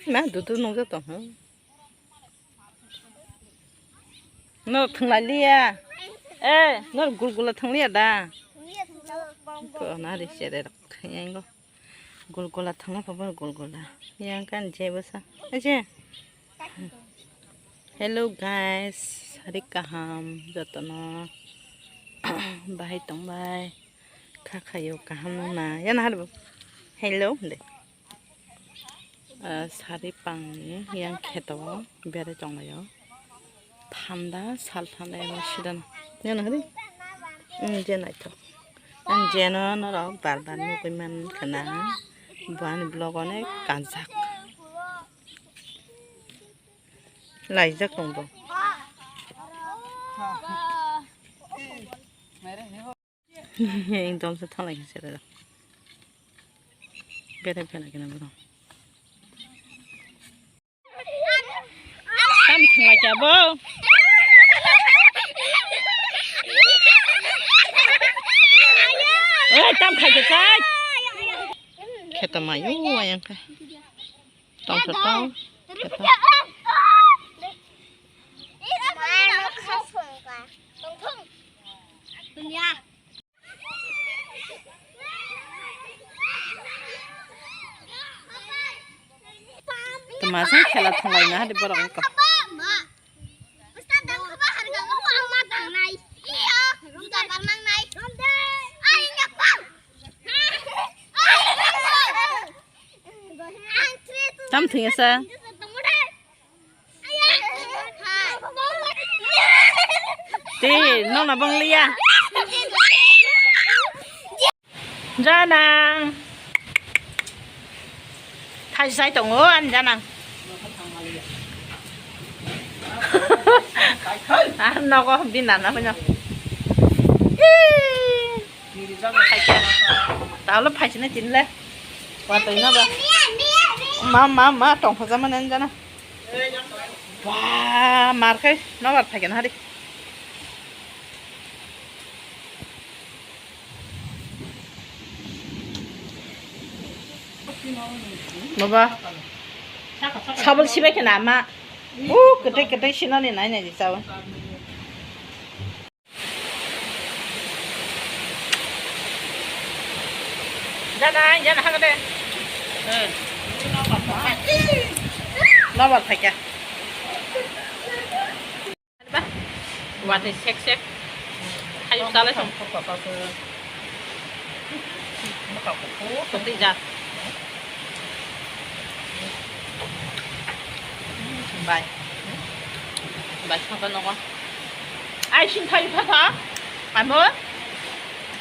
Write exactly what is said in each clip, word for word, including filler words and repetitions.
Ma dudu nungja tong ho. No thwnglai liya. Eh, no gulgula thwngliya da. Ko na ri chere rok yango. Gulgula thwnglai pabo gulgula. Yang kan je basa. Aje. Hello guys, hari kaham jotono. Bahai tong bai. Kha khayo kaham nang na. Yana hari bo. Hello de. Ah, sari pangni yang kheto berai tonglaio. Thanda, sal thanda emo sidano. Nana hari? Hmm, je naithok. Ang jeno norok bar bar nugwi man khana. Bo ani vlog onek kanjak. Laijak tong bo. Ekdom se thalai se da. Bere bere kena bro. Tam thalai kya bo. Oi, tam khai ke chai. Kheta mayu ayang kai. Tong tong tong. Kheta. Tama sang khela thanglaina hadi borok wngkha. Tam thwngya sa. Te, nona bang liya. Janang. Thai sai tongo, an janang. Ar nogo bina na phano. Talo phaisina tinle. Watoi na ba. Ma, ma, ma, tong phaja mane an jana. Ba, mar khai nobar phaigen hari. Baba. Sabol sibai khe na ma. U, kwtwi kwtwi sinani nai nai di chao. Jana, jana, hagade. Hmm. Nobar phaikha. Ba, watwi sek sek. Hayuk salai song. Tei ja. Bai. Bai, saka nogo. Ai, sing thayu tha tha. Amo.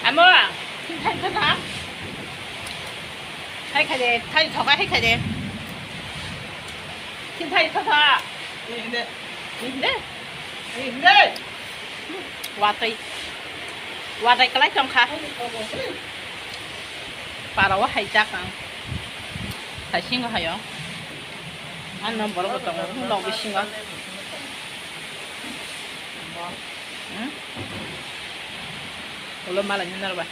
Amo. Sing thayu tha tha. Hai khai de, thayu thoka hai khai de. Sing thayu tha tha. Ni hinde. Ni hinde. Ni hinde. Watwi. Watwi kalai tongkha. Para o hai jak ang. Hai singo hai o. Ano borok bo tongo, nok bisingo. Hmm? Ulo mala ni narba.